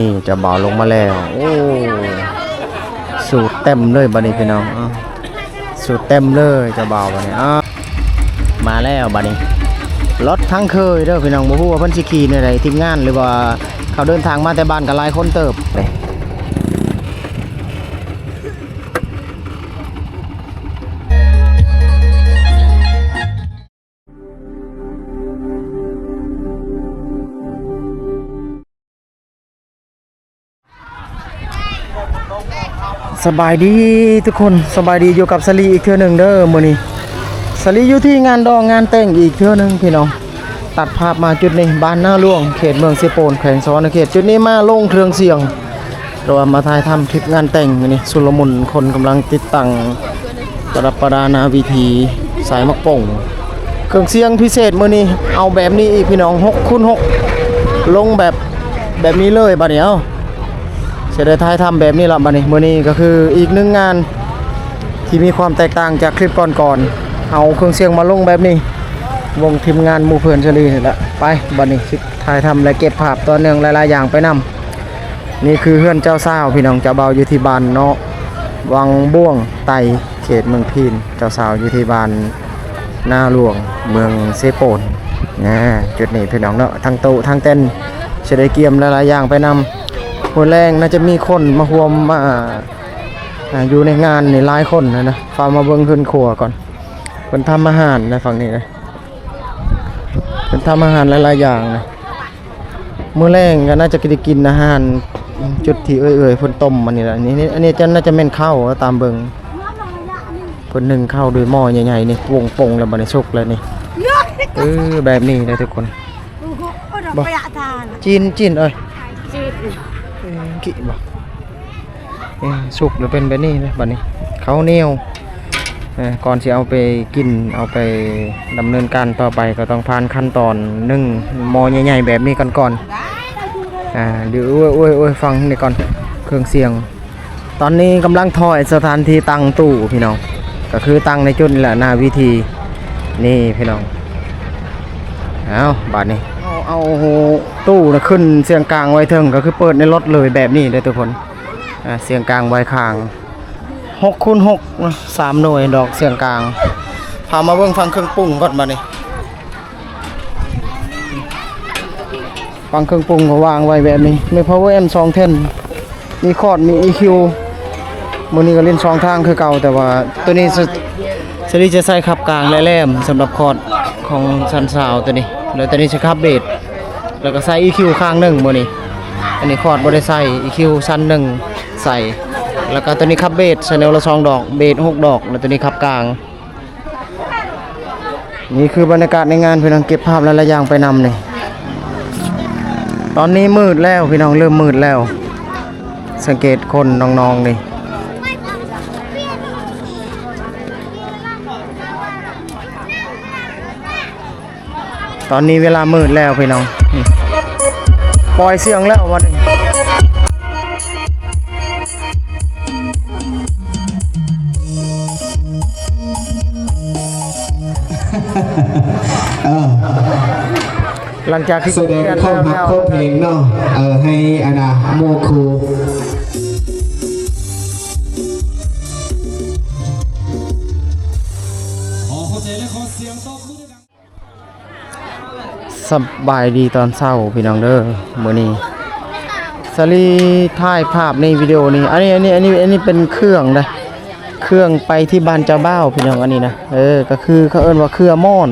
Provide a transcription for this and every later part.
ນີ້ເຈົ້າບ່າວລົງມາແລ້ວ. ໂອ້ ສູດເຕັມເລີຍບາດນີ້ພີ່ນ້ອງ. ເອົ້າ ສູດເຕັມເລີຍເຈົ້າບ່າວບາດນີ້. ເອົ້າ ມາແລ້ວບາດນີ້ ລົດທັງເຄີຍເດີພີ່ນ້ອງ. ບໍ່ຮູ້ວ່າເພິ່ນຊິຂີ່ແນວໃດ ທີມງານ ຫຼືວ່າເຂົາເດີນທາງມາແຕ່ບ້ານກໍຫຼາຍຄົນເຕີບເດ້. ສະບາຍດີທຸກຄົນ ສະບາຍດີ ຢູ່ກັບສາລີອີກເທື່ອໜຶ່ງເດີ. ມື້ນີ້ສາລີຢູ່ທີ່ງານດອງງານແຕ່ງອີກເທື່ອໜຶ່ງພີ່ນ້ອງ. ຕັດພາບມາຈຸດນີ້ ບ້ານນາຫຼວງ ເຂດເມືອງເຊໂປນ ແຂວງສະຫວັນນະເຂດ. ຈຸດນີ້ມາລົງເຄື່ອງສຽງ ຫຼືວ່າມາຖ່າຍທຳຄລິບງານແຕ່ງ. ມື້ນີ້ຊຸນລະມຸນ ຄົນກຳລັງຕິດຕັ້ງ ປະດັບປະດາໜ້າເວທີ ສາຍໝາກໂປ່ງ. ເຄື່ອງສຽງພິເສດມື້ນີ້ ເອົາແບບນີ້ອີກພີ່ນ້ອງ ຫົກຄູນຫົກ ລົງແບບ ແບບນີ້ເລີຍບາດນີ້. ເອົ້າ ຊິໄດ້ຖ່າຍທຳແບບນີ້ລະບາດນີ້. ມື້ນີ້ກໍຄືອີກໜຶ່ງງານທີ່ມີຄວາມແຕກຕ່າງຈາກຄລິບກ່ອນໆ ເອົາເຄື່ອງສຽງມາລົງແບບນີ້. ວົງທີມງານໝູ່ເພື່ອນສາລີນີ້ລະ. ໄປ ບາດນີ້ຊິຖ່າຍທຳ ແລະ ເກັບພາບຕໍ່ເນື່ອງຫຼາຍໆຢ່າງໄປນຳ. ນີ້ຄືເຮືອນເຈົ້າສາວພີ່ນ້ອງ. ເຈົ້າບ່າວຢູ່ທີ່ບ້ານເນາະ ວັງບວງໄຕ ເຂດເມືອງພີນ. ເຈົ້າສາວຢູ່ທີ່ບ້ານນາຫຼວງ ເມືອງເຊໂປນ. ນະ ຈຸດນີ້ພີ່ນ້ອງເນາະ ທັງໂຕະທັງເຕັນ ຊິໄດ້ກຽມຫຼາຍໆຢ່າງໄປນຳ. ມື້ແລງໜ້າຈະມີຄົນມາຮ່ວມ ມາ ອ່າ ຢູ່ໃນງານນີ້ຫຼາຍຄົນນະ. ພາມາເບິ່ງເຮືອນຄົວກ່ອນ ເພິ່ນທຳອາຫານນະ ຝັ່ງນີ້ນະ ເພິ່ນທຳອາຫານຫຼາຍໆຢ່າງນະ. ມື້ແລງກໍໜ້າຈະໄດ້ກິນອາຫານຈຸດທີ່ເອື້ອຍໆເພິ່ນຕົ້ມອັນນີ້ລະ. ນີ້ ນີ້ ອັນນີ້ຈະ ໜ້າຈະແມ່ນເຂົ້າຕາມເບິ່ງ ເພິ່ນໜຶ້ງເຂົ້າດ້ວຍໝໍ້ໃຫຍ່ໆນີ້ ວົງປົງແລ້ວ ບາດນີ້ສຸກແລ້ວນີ້. ເອີ ແບບນີ້ເດີທຸກຄົນ. ບໍ່ ຈີນ ຈີນເອີຍ ເອີ ກິບໍ່. ເອີ ສຸກແລ້ວເປັນແບບນີ້ເລີຍບາດນີ້ ເຂົ້າໜຽວ. ເອີ ກ່ອນຊິເອົາໄປກິນ ເອົາໄປດຳເນີນການຕໍ່ໄປ ກໍຕ້ອງຜ່ານຂັ້ນຕອນໜຶ້ງໝໍ້ໃຫຍ່ໆແບບນີ້ກ່ອນໆ. ອ່າ ດຽວ ໂອ້ຍ ໂອ້ຍ ໂອ້ຍ ຟັງນີ້ກ່ອນ ເຄື່ອງສຽງ. ຕອນນີ້ກຳລັງຖອຍສະຖານທີ່ຕັ້ງຕູ້ພີ່ນ້ອງ ກໍຄືຕັ້ງໃນຈຸດນີ້ແຫຼະ ໜ້າເວທີນີ້ພີ່ນ້ອງ. ເອົາ ບາດນີ້ ເອົາ ເອົາຕູ້ນະຂຶ້ນສຽງກາງໄວ້ເທິງ ກໍຄືເປີດໃນລົດເລີຍແບບນີ້ເດີທຸກຄົນ. ອ່າ ສຽງກາງໄວ້ຂ້າງ ຫົກຄູນຫົກນະ ສາມໜ່ວຍດອກສຽງກາງ. ພາມາເບິ່ງຝັ່ງເຄື່ອງປຸງກ່ອນບາດນີ້. ຝັ່ງເຄື່ອງປຸງກໍວາງໄວ້ແບບນີ້ ມີພາວເວີແອມສອງແທ່ນ ມີຄອດ ມີອີຄິວ. ມື້ນີ້ກໍຫຼິ້ນສອງທາງຄືເກົ່າ ແຕ່ວ່າໂຕນີ້ ສ- ສາລີຈະໃສ່ຂັບກາງ ແລະ ແຫຼມສຳລັບຄອດຂອງຊັ້ນຊາວໂຕນີ້ ແລ້ວໂຕນີ້ຈະຂັບເບສ ແລ້ວກໍໃສ່ອີຄິວຂ້າງໜຶ່ງມື້ນີ້. ອັນນີ້ຄອດບໍ່ໄດ້ໃສ່ ອີຄິວຊັ້ນໜຶ່ງໃສ່ ແລ້ວກໍໂຕນີ້ຂັບເບສ ແຊນແນວລະສອງດອກ ເບສຫົກດອກ ແລ້ວໂຕນີ້ຂັບກາງ. ນີ້ຄືບັນຍາກາດໃນງານພີ່ນ້ອງ ເກັບພາບຫຼາຍໆຢ່າງໄປນຳນີ້. ຕອນນີ້ມືດແລ້ວພີ່ນ້ອງ ເລີ່ມມືດແລ້ວ. ສັງເກດຄົນນ້ອງໆນີ້ ຕອນນີ້ເວລາມືດແລ້ວພີ່ນ້ອງ ນີ້ ປ່ອຍສຽງແລ້ວບັດນີ້. ເອີ ຫຼັງຈາກທີ່ສະແດງຄວາມຮັກຄວາມແພງເນາະ ເອີ ໃຫ້ອັນນ່າໝູ່ຄູ່. ຂໍເຂົ້າໃຈ ແລະ ຂໍສຽງຕົບມື. ສະບາຍດີຕອນເຊົ້າພີ່ນ້ອງເດີ. ມື້ນີ້ສາລີຖ່າຍພາບໃນວິດີໂອນີ້ ອັນນີ້ ອັນນີ້ ອັນນີ້ ອັນນີ້ເປັນເຄື່ອງນະ ເຄື່ອງໄປທີ່ບ້ານເຈົ້າບ່າວພີ່ນ້ອງ. ອັນນີ້ນະ ເອີ ກໍຄືເຂົາເອີ້ນວ່າເຄືອໝອນ.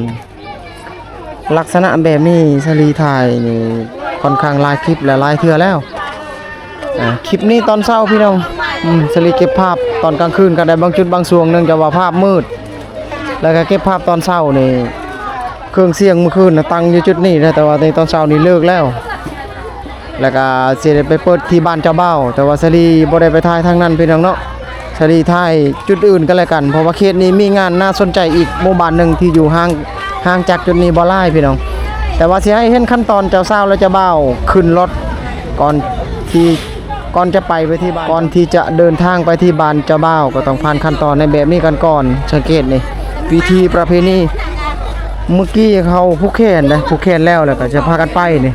ລັກສະນະແບບນີ້ສາລີຖ່າຍນີ້ຄ່ອນຂ້າງຫຼາຍຄລິບ ແລະ ຫຼາຍເທື່ອແລ້ວ. ອ່າ ຄລິບນີ້ຕອນເຊົ້າພີ່ນ້ອງ ອືມ ສາລີເກັບພາບຕອນກາງຄືນກໍໄດ້ບາງຈຸດບາງຊ່ວງ ເນື່ອງຈາກວ່າພາບມືດ ແລ້ວກໍເກັບພາບຕອນເຊົ້ານີ້ ເຄື່ອງສຽງມື້ຄືນນະຕັ້ງຢູ່ຈຸດນີ້ນະ ແຕ່ວ່າໃນຕອນເຊົ້ານີ້ເລີກແລ້ວ ແລ້ວກໍຊິໄດ້ໄປເປີດທີ່ບ້ານເຈົ້າບ່າວ ແຕ່ວ່າສາລີບໍ່ໄດ້ໄປຖ່າຍທາງນັ້ນພີ່ນ້ອງເນາະ. ສາລີຖ່າຍຈຸດອື່ນກໍແລ້ວກັນ ເພາະວ່າເຂດນີ້ມີງານໜ້າສົນໃຈອີກໝູ່ບ້ານໜຶ່ງທີ່ຢູ່ຫ່າງ ຫ່າງຈາກຈຸດນີ້ບໍ່ຫຼາຍພີ່ນ້ອງ. ແຕ່ວ່າຊິໃຫ້ເຫັນຂັ້ນຕອນເຈົ້າສາວ ແລະ ເຈົ້າບ່າວຂຶ້ນລົດ ກ່ອນທີ່ ກ່ອນຈະໄປ ໄປທີ່ບ້ານ ກ່ອນທີ່ຈະເດີນທາງໄປທີ່ບ້ານເຈົ້າບ່າວ ກໍຕ້ອງຜ່ານຂັ້ນຕອນໃນແບບນີ້ກັນກ່ອນ. ສັງເກດນີ້ ພິທີປະເພນີ ມື້ກີ້ເຂົາຜູກແຂນເດ້ ຜູກແຂນແລ້ວ ແລ້ວກໍຈະພາກັນໄປນີ້.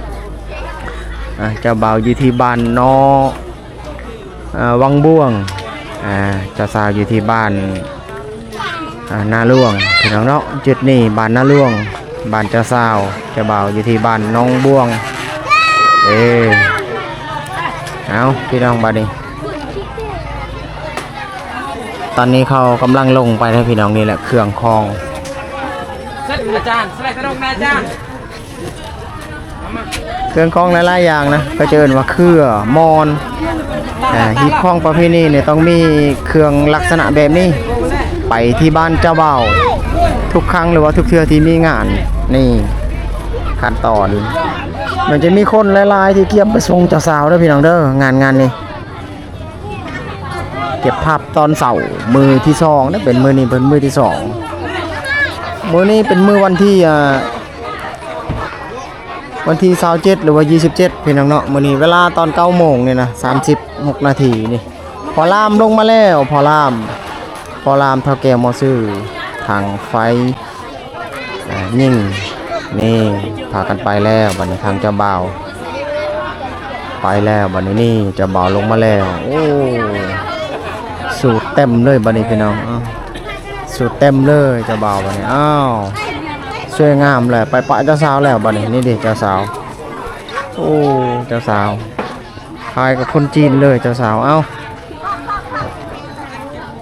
ອ່າ ເຈົ້າບ່າວຢູ່ທີ່ບ້ານນອ ອ່າ ວັງບວງ ອ່າ ເຈົ້າສາວຢູ່ທີ່ບ້ານ ອ່າ ນາຫຼວງ ພີ່ນ້ອງເນາະ. ຈຸດນີ້ບ້ານນາຫຼວງ ບ້ານເຈົ້າສາວ ເຈົ້າບ່າວຢູ່ທີ່ບ້ານໜອງບວງ. ເອີ ເອົາ ພີ່ນ້ອງ ບາດນີ້ ຕອນນີ້ເຂົາກຳລັງລົງໄປແລ້ວ ພີ່ນ້ອງ. ນີ້ແຫຼະເຄື່ອງຂອງ ອາຈານ ສະໄລຕະລົງນາຈານ. ເຄື່ອງຂອງຫຼາຍໆຢ່າງນະ ເຂົາຈະເອີ້ນວ່າເຄືອ ມອນ ອ່າ ຮີດຄອງປະເພນີນີ້ຕ້ອງມີເຄື່ອງລັກສະນະແບບນີ້ ໄປທີ່ບ້ານເຈົ້າບ່າວທຸກຄັ້ງ ຫຼືວ່າທຸກເທື່ອທີ່ມີງານ. ນີ້ຂັ້ນຕອນ ມັນຈະມີຄົນຫຼາຍໆທີ່ກຽມໄປສົ່ງເຈົ້າສາວເດີ ພີ່ນ້ອງເດີ ງານ ງານນີ້. ເກັບພາບຕອນເຊົ້າມື້ທີສອງນະ ເປັນມື້ນີ້ເປັນມື້ທີສອງ. ມື້ນີ້ເປັນມື້ວັນທີ ອ່າ ວັນທີຊາວເຈັດ ຫຼືວ່າຊາວເຈັດ ພີ່ນ້ອງເນາະ. ມື້ນີ້ເວລາຕອນເກົ້າໂມງນີ້ນະ ສາມສິບຫົກນາທີນີ້ ພໍ່ລາມລົງມາແລ້ວ ພໍ່ລາມ ພໍ່ລາມ ເຖົ້າແກ່ໝໍຊື່ ຖັງໄຟ ອ່າ ຍິງ ນີ້ ພາກັນໄປແລ້ວ. ບັດນີ້ທາງເຈົ້າບ່າວໄປແລ້ວ ບັດນີ້ ນີ້ ເຈົ້າບ່າວລົງມາແລ້ວ. ໂອ້ ສູດເຕັມເລີຍບັດນີ້ ພີ່ນ້ອງ. ເອົ້າ ສູດເຕັມເລີຍເຈົ້າບ່າວບັດນີ້. ອ້າວ ສວຍງາມແລ້ວ ໄປປະເຈົ້າສາວແລ້ວບັດນີ້. ນີ້ເດເຈົ້າສາວ ໂອ້ ເຈົ້າສາວ ຄ້າຍກັບຄົນຈີນເລີຍເຈົ້າສາວ. ເອົ້າ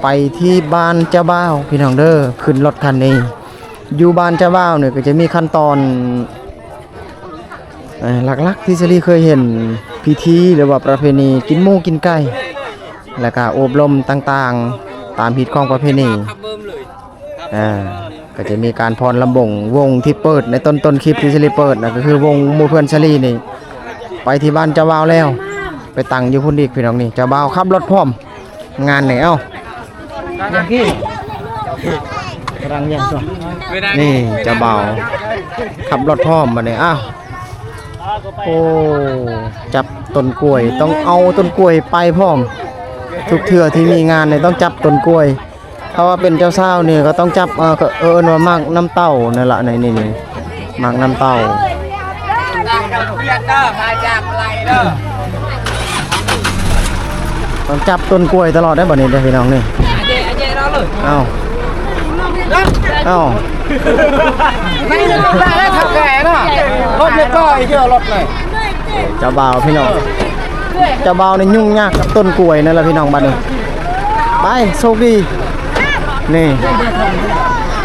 ໄປທີ່ບ້ານເຈົ້າບ່າວ ພີ່ນ້ອງເດີ ຂຶ້ນລົດຄັນນີ້. ຢູ່ບ້ານເຈົ້າບ່າວນີ້ກໍຈະມີຂັ້ນຕອນ ເອີ ຫຼັກໆທີ່ສາລີເຄີຍເຫັນພິທີ ຫຼືວ່າປະເພນີກິນໝູກິນໄກ່ ແລ້ວກະໂອບລົມຕ່າງໆ ຕາມຮີດຄອງປະເພນີ. ເອີ ກໍຈະມີການຟ້ອນລຳວົງ ວົງທີ່ເປີດໃນຕົ້ນໆຄລິບທີ່ສາລີເປີດນະ ກໍຄືວົງໝູ່ເພື່ອນສາລີນີ້ ໄປທີ່ບ້ານເຈົ້າບ່າວແລ້ວ ໄປຕັ້ງຢູ່ພຸ້ນອີກ ພີ່ນ້ອງ. ນີ້ເຈົ້າບ່າວຂັບລົດພ້ອມ ງານນີ້. ເອົ້າ ນີ້ເຈົ້າບ່າວຂັບລົດພ້ອມບັດນີ້. ອ້າວ ໂອ້ ຈັບຕົ້ນກ້ວຍ ຕ້ອງເອົາຕົ້ນກ້ວຍໄປພ້ອມ ທຸກເທື່ອທີ່ມີງານນີ້ຕ້ອງຈັບຕົ້ນກ້ວຍ. ຖ້າວ່າເປັນເຈົ້າສາວນີ້ກໍຕ້ອງຈັບ ເອີ ເອີ້ນວ່າໝາກນ້ຳເຕົ້ານັ້ນລະ. ນີ້ ນີ້ ນີ້ ໝາກນ້ຳເຕົ້າ ຕ້ອງຈັບຕົ້ນກ້ວຍຕະຫຼອດເດ້ ບັດນີ້ເດ້ ພີ່ນ້ອງ. ນີ້ ເອົ້າ ເອົ້າ ເຈົ້າບ່າວ ພີ່ນ້ອງ ເຈົ້າບ່າວນີ້ຫຍຸ້ງຍາກກັບຕົ້ນກ້ວຍນັ້ນລະ ພີ່ນ້ອງ. ບັດນີ້ໄປ ໂຊກດີ. ນີ້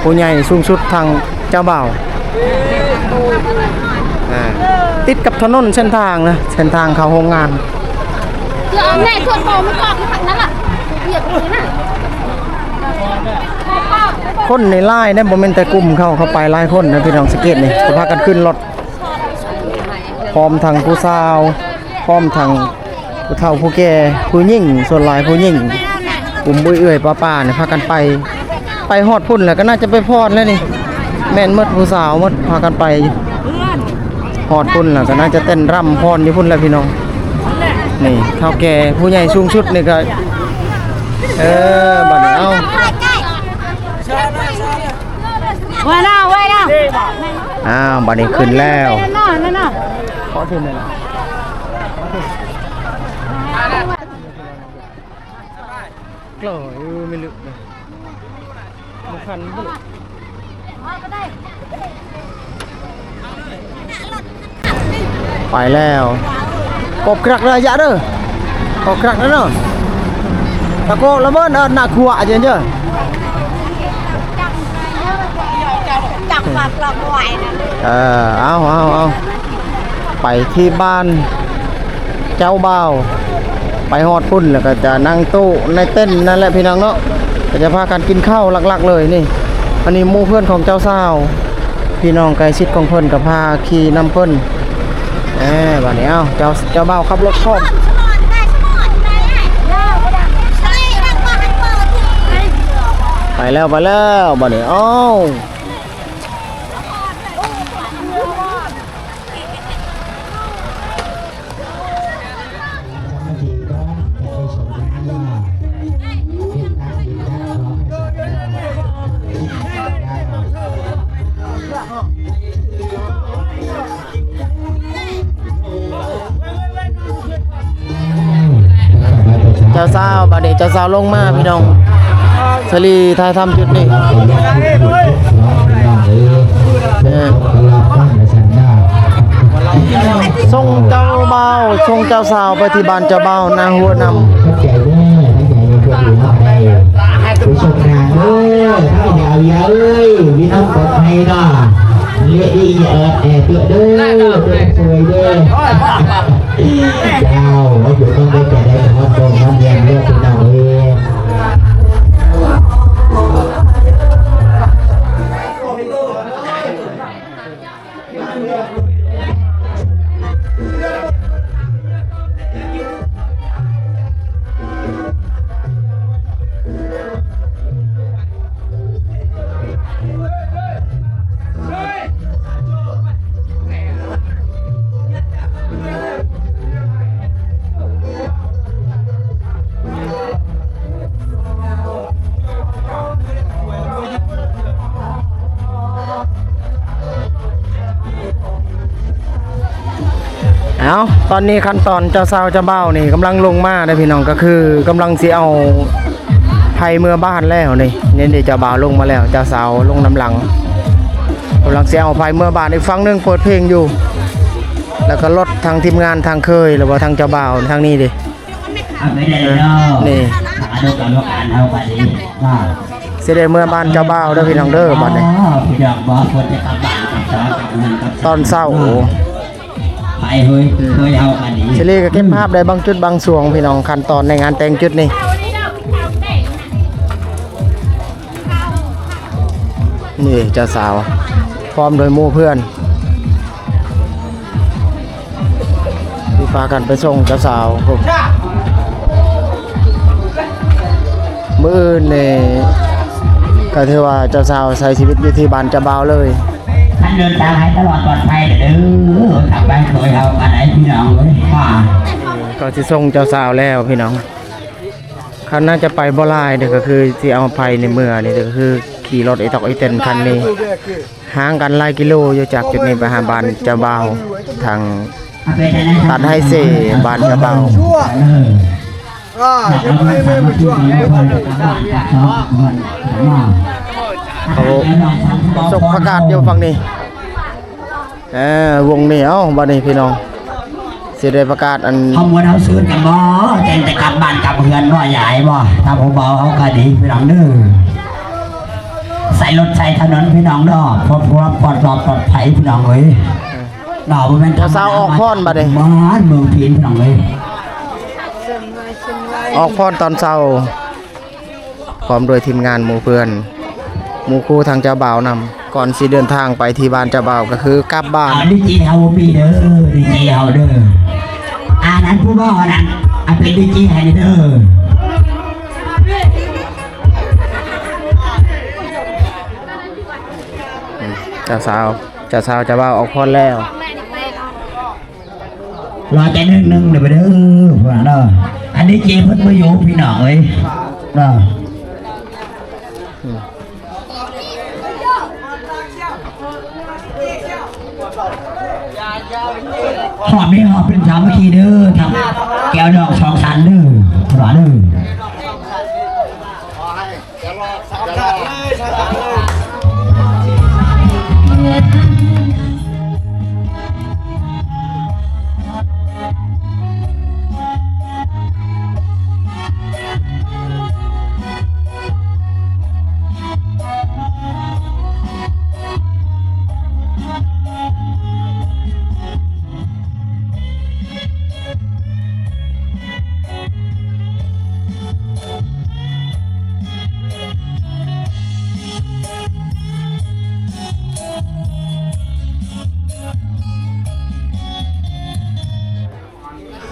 ຜູ້ໃຫຍ່ສູງສຸດທາງເຈົ້າບ່າວ ອ່າ ຕິດກັບຖະໜົນເສັ້ນທາງນະ ເສັ້ນທາງເຂົ້າໂຮງງານ. ຄົນນີ້ຫຼາຍເດ້ ບໍ່ແມ່ນແຕ່ກຸ່ມເຂົາ ເຂົາໄປຫຼາຍຄົນນະ ພີ່ນ້ອງ. ສັງເກດນີ້ ເຂົາພາກັນຂຶ້ນລົດ ພ້ອມທັງຜູ້ສາວ ພ້ອມທັງ ຜູ້ເຖົ້າຜູ້ແກ່ ຜູ້ຍິງ ສ່ວນຫຼາຍຜູ້ຍິງ ກຸ່ມເອື້ອຍໆປ້າໆນີ້ພາກັນໄປ. ໄປຮອດພຸ້ນແລ້ວກໍໜ້າຈະໄປຟ້ອນແລ້ວນີ້ ແມ່ນໝົດ ຜູ້ສາວໝົດ ພາກັນໄປ. ຮອດພຸ້ນແລ້ວກໍໜ້າຈະເຕັ້ນຣຳຟ້ອນຢູ່ພຸ້ນແຫຼະ ພີ່ນ້ອງ. ນີ້ເຖົ້າແກ່ຜູ້ໃຫຍ່ສູງສຸດນີ້ກໍ ເອີ ບັດນີ້ ເອົ້າ ອ້າວ ບັດນີ້ຂຶ້ນແລ້ວ. ໄປແລ້ວ ກົບກຣັກເດີ ຢ່າເດີ ກົບກຣັກເດີເນາະ. ຕະໂກນລະເມີນ ເອີ ໜ້າຂົວ ເຈີ ເຈີ. ເອີ ເອົາ ເອົາ ເອົາ ໄປທີ່ບ້ານເຈົ້າບ່າວ ໄປຮອດພຸ້ນແລ້ວກໍຈະນັ່ງໂຕະໃນເຕັນນັ້ນແຫຼະ ພີ່ນ້ອງເນາະ ກໍຈະພາກັນກິນເຂົ້າຫຼັກໆເລີຍນີ້. ອັນນີ້ໝູ່ເພື່ອນຂອງເຈົ້າສາວ ພີ່ນ້ອງໃກ້ຊິດຂອງເພິ່ນກໍພາຂີ່ນຳເພິ່ນ. ເອີ ບາດນີ້ ເອົ້າ ເຈົ້າ ເຈົ້າບ່າວຂັບລົດພ້ອມ ໄປແລ້ວ ໄປແລ້ວ ບາດນີ້ ເອົ້າ. ເຈົ້າສາວ ບາດນີ້ເຈົ້າສາວລົງມາພີ່ນ້ອງ ສາລີຖ່າຍທຳຈຸດນີ້ ເອີ ສົ່ງເຈົ້າບ່າວ ສົ່ງເຈົ້າສາວໄປທີ່ບ້ານເຈົ້າບ່າວນາຫົວນຳ. ຂອບໃຈເດີ ຂອບໃຈເດີ ຜູ້ຊົມງານເດີ ໃຫ້ຍາວໆເອີຍ ວິນອອກປອດໄພເນາະ ເລດດີ້ ແອດແອດເດີ ເດີ ຊ່ວຍເດີ. ເຈົ້າ ຢູ່ນຳໄດ້ແຕ່ໃດກໍຮອດບໍ່ຮອດແມ່ນເດີ ພີ່ນ້ອງເອີຍ. ເອົາ ຕອນນີ້ຂັ້ນຕອນເຈົ້າສາວເຈົ້າບ່າວນີ້ກຳລັງລົງມາເດີພີ່ນ້ອງ ກໍຄືກຳລັງຊິເອົາໄພເມືອບ້ານແລ້ວນີ້ ນີ້ເດ ເຈົ້າບ່າວລົງມາແລ້ວ ເຈົ້າສາວລົງນຳຫຼັງ ກຳລັງຊິເອົາໄພເມືອບ້ານ ອີກຝັ່ງໜຶ່ງເປີດເພງຢູ່ ແລ້ວກໍລົດທາງທີມງານທາງເຄີຍ ຫຼືວ່າທາງເຈົ້າບ່າວທາງນີ້ເດ ເອົາໄປໄດ້ເນາະ ນີ້ ຫາລູກເອົາລູກອ່ານເຮົາໄປດີ ຊິໄດ້ເມືອບ້ານເຈົ້າບ່າວເດີພີ່ນ້ອງເດີ ບັດນີ້ ພີ່ນ້ອງບໍ່ຄວນຈະກັບບ້ານກັບສາກັບເຮືອນກັບ ຕອນເຊົ້າ ໄປເຮີຍ ເຮີຍເຮົາກັນດີ ສາລີກໍເກັບພາບໄດ້ບາງຈຸດບາງຊ່ວງພີ່ນ້ອງ ຂັ້ນຕອນໃນງານແຕ່ງຈຸດນີ້ ນີ້ເຈົ້າສາວ ພ້ອມໂດຍໝູ່ເພື່ອນ ທີ່ພາກັນໄປສົ່ງເຈົ້າສາວ ມື້ອື່ນນີ້ກໍຖືວ່າເຈົ້າສາວໃຊ້ຊີວິດຢູ່ທີ່ບ້ານເຈົ້າບ່າວເລີຍ ທ່ານເດີນທາງໃຫ້ຕະຫຼອດປອດໄພເດີ ກັບໄປໂດຍເຮົາກັນໄດ້ພີ່ນ້ອງເອີຍ ກໍຊິສົ່ງເຈົ້າສາວແລ້ວພີ່ນ້ອງ ຄັນໜ້າຈະໄປບໍ່ຫຼາຍເດີ ກໍຄືຊິເອົາໄພໃນເມືອນີ້ເດີ ກໍຄືຂີ່ລົດອີຕອກອີແຕນຄັນນີ້ ຫ່າງກັນຫຼາຍກິໂລຢູ່ ຈາກຈຸດນີ້ໄປຫາບ້ານເຈົ້າບ່າວ ທາງຕັດໄຮເຊ ບ້ານເຈົ້າບ່າວ ເຂົາສົກປະກາດຢູ່ຝັ່ງນີ້ ເອີ ວົງນີ້ ເອົ້າ ບັດນີ້ພີ່ນ້ອງ ຊິໄດ້ປະກາດອັນ ເຮົາມ່ວນເຮົາຊື່ນກັນບໍ່ ແຕ່ງແຕ່ກັບບ້ານກັບເຮືອນບໍ່ ຢາຍບໍ່ ຖ້າຜູ້ເບົາເຮົາກໍດີພີ່ນ້ອງເດີ ໃສ່ລົດໃສ່ຖະໜົນພີ່ນ້ອງເດີ ປອດ ປອດ ປອດ ປອດໄພພີ່ນ້ອງເອີຍ ເນາະ ບໍ່ແມ່ນ ເຈົ້າສາວອອກພອນບັດນີ້ ບ້ານເມືອງພີນພີ່ນ້ອງເອີຍ ອອກພອນຕອນເຊົ້າ ພ້ອມດ້ວຍທີມງານໝູ່ເພື່ອນ ໝູ່ຄູ່ທາງເຈົ້າບ່າວນຳ ກ່ອນຊິເດີນທາງໄປທີ່ບ້ານເຈົ້າບ່າວ ກໍຄືກັບບ້ານ ອາ ດີເຈເຮົາບໍ່ມີເດີ ດີເຈເຮົາເດີ ອັນນັ້ນຜູ້ບໍ່ອັນນັ້ນ ອັນເປັນດີເຈໃຫ້ເດີ ເຈົ້າສາວ ເຈົ້າສາວ ເຈົ້າບ່າວອອກພອນແລ້ວ. ລໍແຕ່ໜຶ່ງໜຶ່ງເດີ ເດີ ພວກນັ້ນເດີ ອັນນີ້ເຈເພິ່ນບໍ່ຢູ່ພີ່ນ້ອງເອີຍ ເດີ ຮອບນີ້ຮອບເປັນສາມັກຄີເດີ ທັງແກ້ວດອກສອງສັນເດີ ພວກນັ້ນເດີ.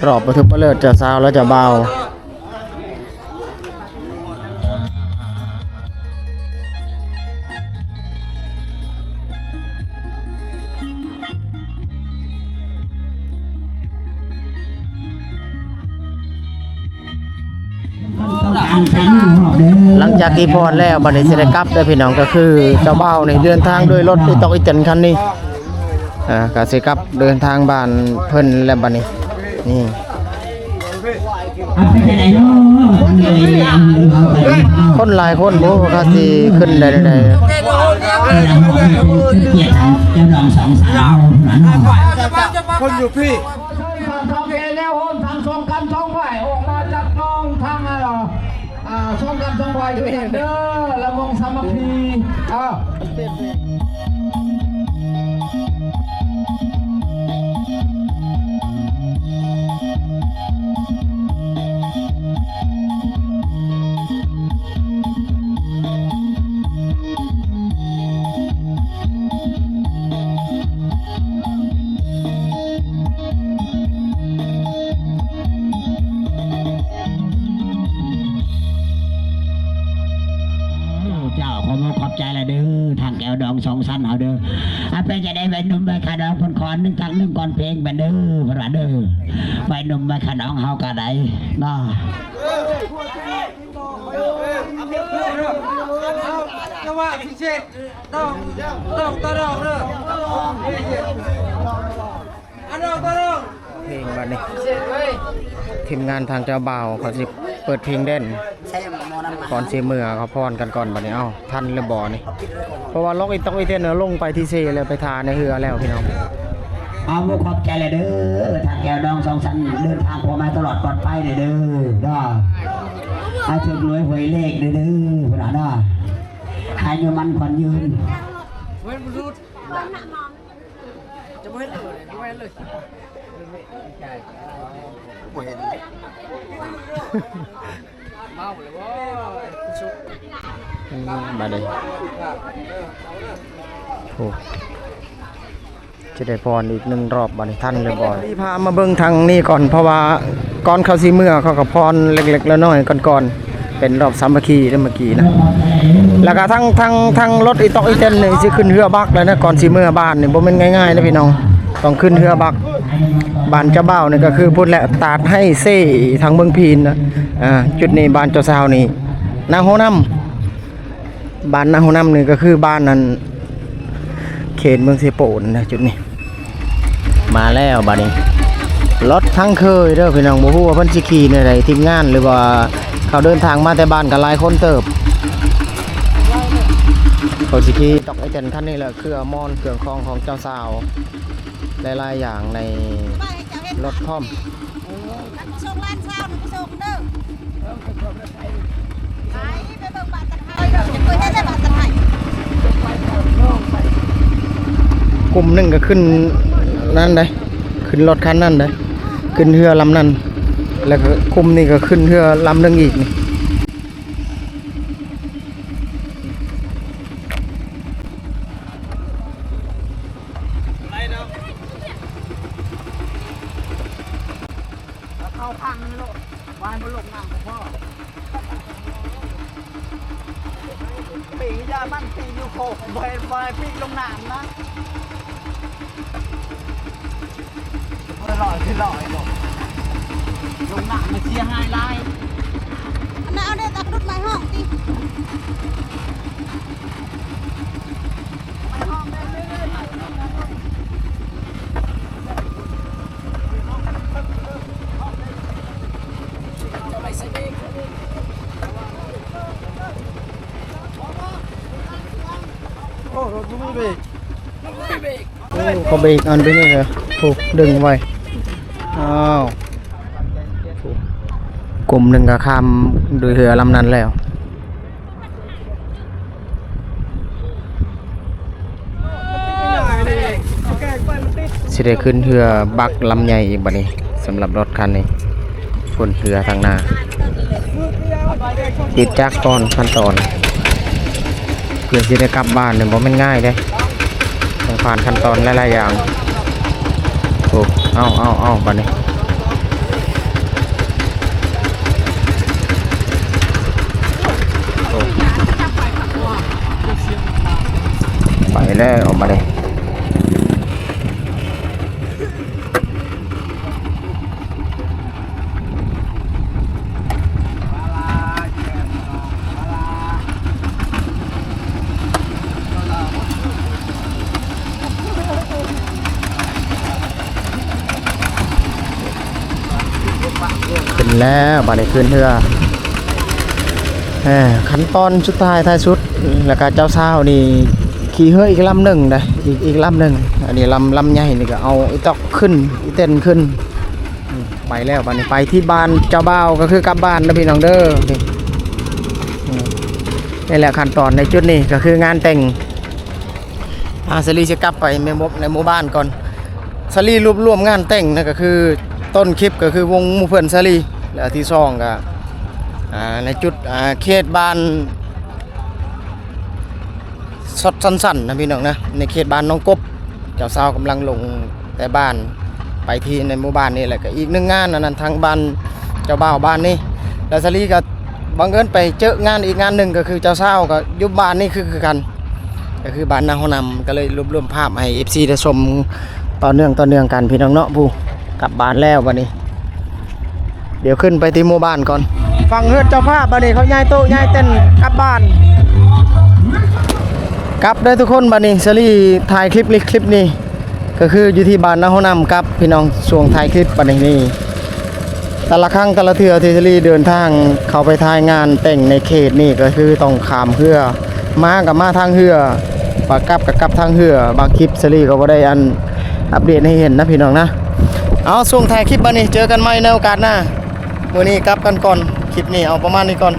ຮອບປະຖົມມະເລີກເຈົ້າສາວ ແລະ ເຈົ້າບ່າວ. ຫຼັງຈາກທີ່ຟ້ອນແລ້ວ ບັດນີ້ຊິໄດ້ກັບເດີພີ່ນ້ອງ ກໍຄືເຈົ້າບ່າວນີ້ເດີນທາງດ້ວຍລົດອີຕອກອີແຕນຄັນນີ້ ອ່າ ກໍຊິກັບເດີນທາງບ້ານເພິ່ນແລ້ວບັດນີ້ ນີ້. ເອົາໄປຈັ່ງໃດເນາະ ຄົນຫຼາຍຄົນບໍ່ ວ່າຊິຂຶ້ນໄດ້ແນວໃດ. ເຈົ້າດອງສອງສາວເນາະ ຄົນຢູ່ພີ້ ເຊີນທາງເອແນວໂຮມ ທັງສອງກັນສອງຝ່າຍ ອອກມາຈັບຈອງທາງ ເອີ ອ່າ ສອງກັນສອງຝ່າຍດ້ວຍກັນເດີ ລະວົງສາມັກຄີ ເອີ. ເຈົ້າ ຂໍບອກຂອບໃຈຫຼາຍເດີ ທາງແກ້ວດອງສອງຊັ້ນເຮົາເດີ. ອາ ເປັນຈັ່ງໃດ ໄວໜຸ່ມໄວຂາດອງ ເພິ່ນຂໍໜຶ່ງຈັກໜຶ່ງກ່ອນເພງແມ່ນເດີ ເພິ່ນວ່າເດີ ໄວໜຸ່ມໄວຂາດອງເຮົາກະໄດ້ເນາະ. ຈັງຫວະພິເສດ ດອກ ດອກຕໍ່ດອກເດີ ອັນດອກຕໍ່ດອກ. ເພງບາດນີ້ ທີມງານທາງເຈົ້າບ່າວເຂົາຊິເປີດເພງແດນ ກ່ອນຊິເມືອ ເຂົາຟ້ອນກັນກ່ອນບາດນີ້. ເອົ້າ ທັນຫຼືບໍ່ນີ້ ເພາະວ່າລັອກອີຕອກອີເຕັນລົງໄປທີ່ເຊແລ້ວ ໄປທ່າໃນເຮືອແລ້ວພີ່ນ້ອງ. ເອົາ ຂອບໃຈຫຼາຍເດີ ທາງແກ້ວດອງສອງຊັ້ນ ເດີນທາງພວກມາຕະຫຼອດປອດໄພເດີ ເດີ ໃຫ້ຖືກລວຍຫວຍເລກເດີ ເດີ ພຸ້ນນະ ອາຍຸໝັ້ນຂວັນຍືນ. ຈະບໍ່ເຫັນເລີຍ ຈະບໍ່ເຫັນເລີຍ ບໍ່ເຫັນ ເມົາແລ້ວບໍ່ ອືມ ບາດນີ້ ໂອ້ ຈະໄດ້ຟ້ອນອີກໜຶ່ງຮອບບາດນີ້ ທັນຫຼືບໍ່. ພາມາເບິ່ງທາງນີ້ກ່ອນ ເພາະວ່າກ່ອນເຂົາຊິເມືອ ເຂົາກໍຟ້ອນເລັກໆນ້ອຍໆກ່ອນໆ ເປັນຮອບສາມັກຄີເດ້ເມື່ອກີ້ນະ. ແລ້ວກໍທັງ ທັງ ທັງລົດອີຕອກອີເຕັນນີ້ຊິຂຶ້ນເຮືອບັກແລ້ວນະ ກ່ອນຊິເມືອບ້ານນີ້ ບໍ່ແມ່ນງ່າຍໆນະພີ່ນ້ອງ ຕ້ອງຂຶ້ນເຮືອບັກ. ບ້ານເຈົ້າບ່າວນີ້ກໍຄືພຸ້ນແຫຼະ ຕາດໄຮເຊ ທາງເມືອງພີນນະ. ອ່າ ຈຸດນີ້ບ້ານເຈົ້າສາວນີ້ ນາໂຮນ້ຳ. ບ້ານນາໂຮນ້ຳນີ້ກໍຄືບ້ານນັ້ນ ເຂດເມືອງເຊໂປນນະ ຈຸດນີ້. ມາແລ້ວບາດນີ້ ລົດທັງເຄີຍເດີພີ່ນ້ອງ ບໍ່ຮູ້ວ່າເພິ່ນຊິຂີ່ແນວໃດ ທີມງານ ຫຼືວ່າເຂົາເດີນທາງມາແຕ່ບ້ານກໍຫຼາຍຄົນເຕີບ. ເຂົາຊິຂີ່ຕອກໄອແຕນຄັນນີ້ແຫຼະ ເຄື່ອງມ່ອນເຄື່ອງຂອງຂອງເຈົ້າສາວ ຫຼາຍໆຢ່າງໃນລົດພ້ອມ. ເອີ ຄັນບໍ່ສົ່ງລ້ານຊາວນີ້ບໍ່ສົ່ງເດີ ໄປ ໄປເບິ່ງບ້ານຕາໄຮ ເບິ່ງແຕ່ບ້ານຕາໄຮ. ກຸ່ມໜຶ່ງກໍຂຶ້ນນັ້ນໄດ໋ ຂຶ້ນລົດຄັນນັ້ນໄດ໋ ຂຶ້ນເຮືອລຳນັ້ນ ແລ້ວກໍກຸ່ມນີ້ກໍຂຶ້ນເຮືອລຳໜຶ່ງອີກນີ້. ເອົາເຂົ້າພັງໂລດ ວາຍບໍ່ລົງນ້ຳກໍພໍ ປີກຢ່າມັນ ປີກຢູ່ໂຄກ ບໍ່ໃຫ້ ບໍ່ໃຫ້ປີກລົງນ້ຳນະ. ບໍ່ໄດ້ລອຍ ຄືລອຍບໍ່ ລົງນ້ຳມັນເສຍຫາຍຫຼາຍ. ອັນນັ້ນເອົາເດ້ ຕັກດຸດໄມ້ຫ້ອງຕິ ໄມ້ຫ້ອງເດ້. ໂອ້ ລົດບໍ່ມີເບຣກ ໂອ້ ເຂົາເບຣກອັນເປັນນີ້ເດີ ໂອ້ ດຶງໄວ້ ອ້າວ ກຸ່ມໜຶ່ງກໍຂ້າມໂດຍເຮືອລຳນັ້ນແລ້ວ. ຊິໄດ້ຂຶ້ນເຮືອບັກລຳໃຫຍ່ອີກບາດນີ້ ສຳລັບລົດຄັນນີ້ ຄົນເຮືອທາງໜ້າ ຕິດຈັກກ່ອນຂັ້ນຕອນ ເພື່ອຊິໄດ້ກັບບ້ານນີ້ບໍ່ແມ່ນງ່າຍເດ້ ຕ້ອງຜ່ານຂັ້ນຕອນຫຼາຍໆຢ່າງ. ໂອ້ ເອົາ ເອົາ ເອົາ ບາດນີ້ ໂອ້ ໄປແລ້ວບາດນີ້. ໂ ແລ້ວບາດນີ້ຂຶ້ນເຮືອ ເອີ ຂັ້ນຕອນສຸດທ້າຍທ້າຍສຸດ ແລ້ວກະເຈົ້າສາວນີ້ຂີ່ເຮືອອີກລຳໜຶ່ງເດ້ ອີກ ອີກລຳໜຶ່ງ ອັນນີ້ລຳ ລຳໃຫຍ່ນີ້ກະເອົາອີຕອກຂຶ້ນ ອີເຕັນຂຶ້ນ ອືມ ໄປແລ້ວ ບາດນີ້ໄປທີ່ບ້ານເຈົ້າບ່າວ ກະຄືກັບບ້ານເດີພີ່ນ້ອງເດີ ນີ້ ອືມ ນີ້ແຫຼະຂັ້ນຕອນໃນຈຸດນີ້ກະຄືງານແຕ່ງ ອາ ສາລີຊິກັບໄປໃນໝູ່ ໃນໝູ່ບ້ານກ່ອນ ສາລີລວບລວມງານແຕ່ງນະ ກະຄືຕົ້ນຄລິບກະຄືວົງໝູ່ເພື່ອນສາລີ ແລະ ອັນທີສອງກະ ອາ ໃນຈຸດ ອາ ເຂດບ້ານ ຊັດສັ້ນໆ ນະພີ່ນ້ອງນະ ໃນເຂດບ້ານໜອງກົບ ເຈົ້າສາວກຳລັງລົງແຕ່ບ້ານໄປທີ່ໃນໝູ່ບ້ານນີ້ ແລ້ວກະອີກໜຶ່ງງານ ອັນນັ້ນທາງບ້ານເຈົ້າບ່າວບ້ານນີ້ ແລ້ວສາລີກະບັງເອີນໄປເຈີງານອີກງານໜຶ່ງ ກະຄືເຈົ້າສາວກະຢູ່ບ້ານນີ້ຄື ຄືກັນ ກະຄືບ້ານນາຫົວນຳ ກະເລີຍລວບລວມພາບໃຫ້ເອັຟຊີໄດ້ຊົມຕໍ່ເນື່ອງ ຕໍ່ເນື່ອງກັນພີ່ນ້ອງເນາະ ຜູ້ກັບບ້ານແລ້ວບາດນີ້ ດຽວຂຶ້ນໄປທີ່ໝູ່ບ້ານກ່ອນ ຝັ່ງເຮືອນເຈົ້າພາບບາດນີ້ ເຂົາຍ້າຍໂຕະຍ້າຍເຕັນກັບບ້ານ ກັບເດີທຸກຄົນ ບາດນີ້ສາລີຖ່າຍຄລິບນີ້ ຄລິບນີ້ກະຄືຢູ່ທີ່ບ້ານນາຫົວນຳກັບພີ່ນ້ອງ ຊ່ວງທ້າຍຄລິບບາດນີ້ ນີ້ ແຕ່ລະຄັ້ງແຕ່ລະເທື່ອທີ່ສາລີເດີນທາງເຂົ້າໄປຖ່າຍງານແຕ່ງໃນເຂດນີ້ ກະຄືຕ້ອງຂ້າມເຮືອ ມາກະມາທາງເຮືອ ບາດກັບກະກັບທາງເຮືອ ບາງຄລິບສາລີກະບໍ່ໄດ້ອັນ ອັບເດດໃຫ້ເຫັນນະພີ່ນ້ອງນະ ເອົາ ຊ່ວງທ້າຍຄລິບບາດນີ້ ເຈີກັນໃໝ່ໃນໂອກາດໜ້າ ມື້ນີ້ກັບກັນກ່ອນ ຄລິບນີ້ເອົາປະມານນີ້ກ່ອນ